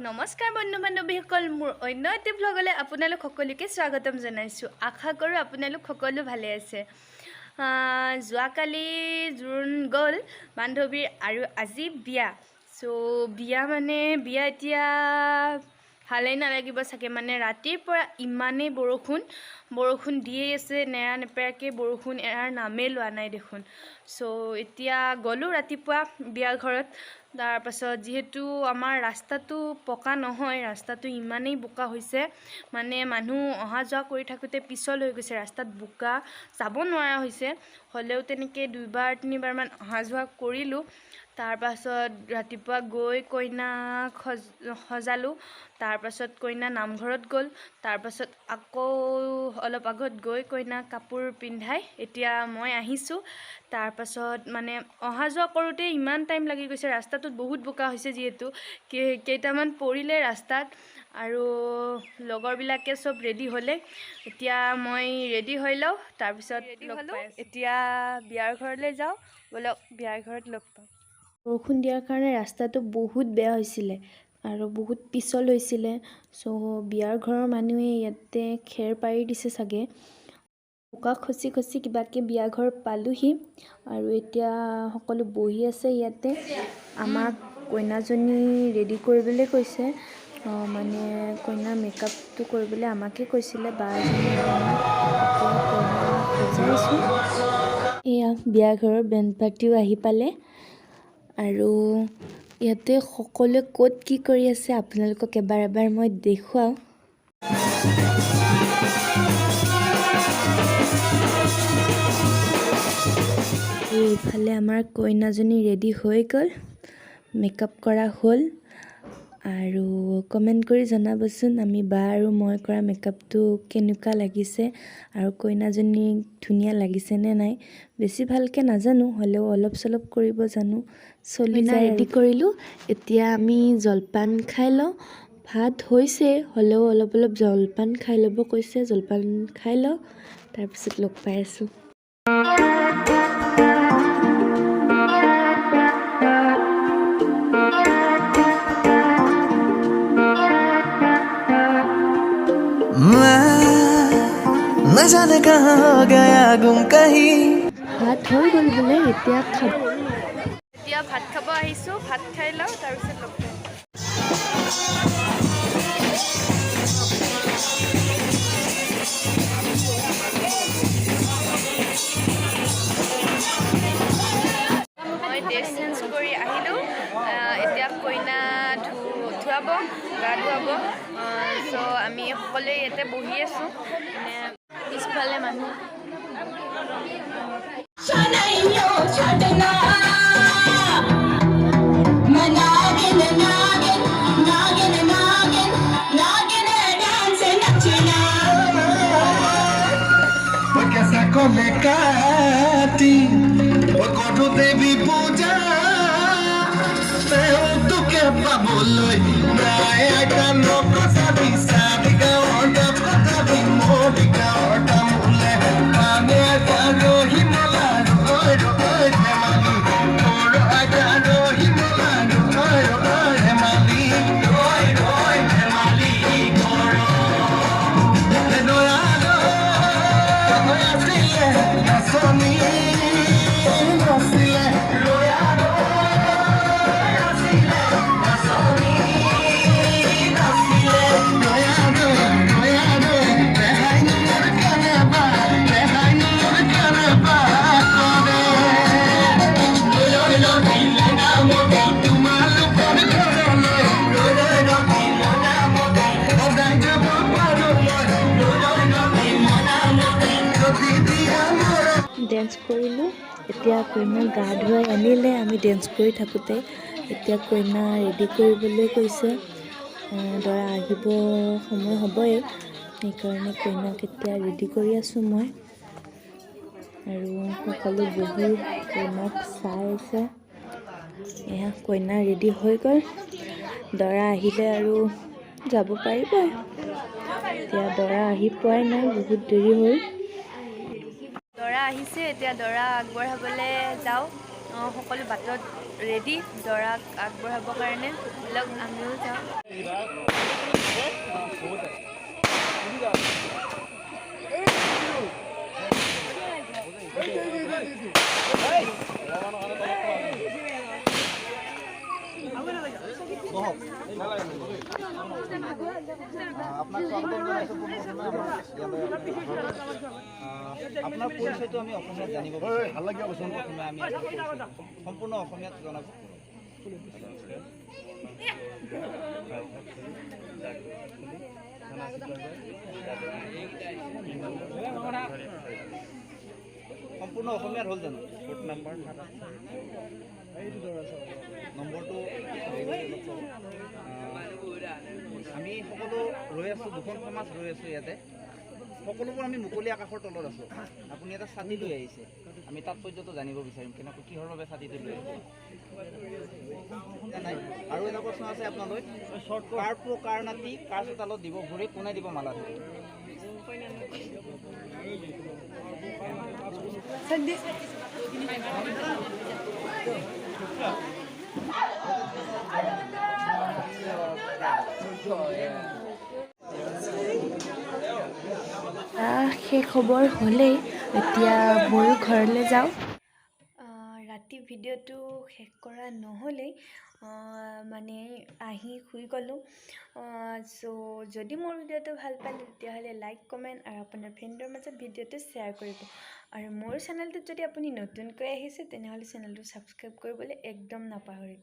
নমস্কাৰ বন্ধু বান্ধৱীসকল, মোৰ অন্য এটি ভ্লগলৈ আপোনালোক সকলোকে স্বাগতম জনাইছোঁ। আশা কৰোঁ আপোনালোক সকলো ভালে আছে। যোৱাকালি জোৰোণ গ'ল বান্ধৱীৰ আৰু আজি বিয়া। চ' বিয়া মানে বিয়া এতিয়া ভালেই নালাগিব চাগে, মানে ৰাতিৰ পৰা ইমানেই বৰষুণ বৰষুণ দিয়েই আছে, নেৰা নেপেৰাকৈ বৰষুণ এৰাৰ নামেই লোৱা নাই দেখোন। চ' এতিয়া গ'লোঁ ৰাতিপুৱা বিয়া ঘৰত। তাৰপাছত যিহেতু আমাৰ ৰাস্তাটো পকা নহয়, ৰাস্তাটো ইমানেই বোকা হৈছে, মানে মানুহ অহা যোৱা কৰি থাকোঁতে পিছল হৈ গৈছে, ৰাস্তাত বোকা, যাব নোৱাৰা হৈছে। হ'লেও তেনেকৈ দুইবাৰ তিনিবাৰমান অহা যোৱা কৰিলোঁ। তাৰপাছত ৰাতিপুৱা গৈ কইনাক সজালোঁ, তাৰপাছত কইনা নামঘৰত গ'ল, তাৰপাছত আকৌ অলপ আগত গৈ কইনাক কাপোৰ পিন্ধাই এতিয়া মই আহিছোঁ। তাৰপাছত মানে অহা যোৱা কৰোঁতে ইমান টাইম লাগি গৈছে, ৰাস্তাটোত বহুত বোকা হৈছে যিহেতু, কেইটামান পৰিলে ৰাস্তাত। আৰু লগৰবিলাকে চব ৰেডি হ'লে, এতিয়া মই ৰেডি হৈ লওঁ, তাৰপিছত ৰেডি হ'লোঁ। এতিয়া বিয়াৰ ঘৰলৈ যাওঁ, ব'লক বিয়াৰ ঘৰত লগ পাওঁ। বৰষুণ দিয়াৰ কাৰণে ৰাস্তাটো বহুত বেয়া হৈছিলে আৰু বহুত পিছল হৈছিলে। চ' বিয়াৰ ঘৰৰ মানুহে ইয়াতে খেৰ পাৰি দিছে চাগে। বোকা খচি খচি কিবাকৈ বিয়া ঘৰ পালোহি আৰু এতিয়া সকলো বহি আছে ইয়াতে। আমাক কইনাজনী ৰেডি কৰিবলৈ কৈছে, মানে কইনাৰ মেকআপটো কৰিবলৈ আমাকে কৈছিলে, বা এজনী আৰু মই। এতিয়া কইনা সজাইছোঁ। এয়া বিয়া ঘৰৰ বেণ্ড পাৰ্টিও আহি পালে আৰু ইয়াতে সকলোৱে ক'ত কি কৰি আছে আপোনালোকক এবাৰ এবাৰ মই দেখুৱাওঁ। এইফালে আমাৰ কইনাজনী ৰেডি হৈ গ'ল, মেকআপ কৰা হ'ল। আৰু কমেণ্ট কৰি জনাবচোন আমি বা আৰু মই কৰা মেকআপটো কেনেকুৱা লাগিছে আৰু কইনাজনীক ধুনীয়া লাগিছেনে নাই। বেছি ভালকৈ নাজানো, হ'লেও অলপ চলপ কৰিব জানো, চলি যায়। ৰেডি কৰিলোঁ, এতিয়া আমি জলপান খাই লওঁ। ভাত হৈছে, হ'লেও অলপ অলপ জলপান খাই ল'ব কৈছে, জলপান খাই লওঁ, তাৰপিছত লগ পাই আছোঁ। मैं न जाने कहाँ हो गया गुम कहीं। ভাত হৈ গ'ল বোলে, এতিয়া খাব। এতিয়া ভাত খাব আহিছোঁ, ভাত খাই লওঁ, তাৰপিছত লগ পাম। মই ড্ৰেছ চেঞ্জ কৰি আহিলোঁ। এতিয়া কইনা ধুৱাব, গা ধুৱাব। চ' আমি সকলোৱে ইয়াতে বহি আছোঁ, মানে পিছফালে মানুহ। नागिन नागिन नागिन नागिन नागिन डांस नचना। কেঁচা কলে কাটি কৰো দেৱী পূজা, তেওঁ তোকে পাবলৈ নাই। আইতা নকচাবি চাৰি গাঁৱৰ নকচাবি মৰি গাঁৱৰ তামোলে পানে। আইতা ৰহিমলা ৰৈ ৰৈ ধেমালি মোৰ, আইতা ৰহিমলা ৰৈ ৰৈ ধেমালি, ৰৈ ৰৈ ধেমালি কৰ। দয়া আছিলে নাচনী নাছিলে, ৰয়া আছিলে নাচনী নাছিলে, ৰয়া ৰয়া ৰয়া ৰয়া ৰেহাই মোৰ কেনেবা, ৰেহাই মোৰ কেনেবা কৰে। ৰৈ ৰৈ ৰখিলে নামতি তোমালোকৰ ঘৰলৈ, ৰৈ ৰৈ ৰখিলে নামতি সদায় যাব পাৰো মই, ৰৈ ৰৈ ৰখিলে নামতি যদি দিয়া মোৰ। ডেন্স কৰিলোঁ। এতিয়া কইনাক গা ধুৱাই আনিলে আমি ডেন্স কৰি থাকোঁতে। এতিয়া কইনা ৰেডি কৰিবলৈ কৈছে, দৰা আহিব সময় হ'বই, সেইকাৰণে কইনাক এতিয়া ৰেডি কৰি আছোঁ মই। আৰু সকলো বহি কইনাক চাই আছে। এয়া কইনা ৰেডি হৈ গ'ল, দৰা আহিলে আৰু যাব পাৰিবই। এতিয়া দৰা আহি পোৱাই নাই, বহুত দেৰি হ'ল। দৰা আহিছে, এতিয়া দৰা আগবঢ়াবলৈ যাওঁ। সকলো বাটত ৰেডি দৰাক আগবঢ়াবৰ কাৰণে। ব'লক, আমিও যাওঁ। আপোনাক স্বাগতম জনাইছোঁ পোনপ্ৰথমে আমাৰ ইয়ালৈ। আপোনাৰ পৰিচয়টো আমি অসমীয়াত জানিব বিচাৰিম। পোনপ্ৰথমে আমি সম্পূৰ্ণ অসমীয়াত জনাব। সম্পূৰ্ণ অসমীয়াত হ'ল জানো? নম্বৰটো। আমি সকলো ৰৈ আছোঁ, দুখন সমাজ ৰৈ আছোঁ ইয়াতে। সকলোবোৰ আমি মুকলি আকাশৰ তলত আছোঁ। আপুনি এটা ছাতি লৈ আহিছে। আমি তাৎপৰ্যটো জানিব বিচাৰিম, কেনেকৈ, কিহৰ বাবে ছাতিটো লৈ আহিছে? নাই, আৰু এটা প্ৰশ্ন আছে আপোনালৈ। কাৰ পো কাৰ নাতি, কাৰ চোতালত দিব ভৰি, কোনে দিব মালা ধৰি? শেষ হ'বৰ হ'লেই, এতিয়া ময়ো ঘৰলৈ যাওঁ। ৰাতি ভিডিঅ'টো শেষ কৰা নহ'লেই, মানে আহি শুই গ'লোঁ। চ' যদি মোৰ ভিডিঅ'টো ভাল পালে, তেতিয়াহ'লে লাইক, কমেণ্ট আৰু আপোনাৰ ফ্ৰেণ্ডৰ মাজত ভিডিঅ'টো শ্বেয়াৰ কৰিব। আৰু মোৰ চেনেলটোত যদি আপুনি নতুনকৈ আহিছে, তেনেহ'লে চেনেলটো ছাবস্ক্ৰাইব কৰিবলৈ একদম নাপাহৰিব।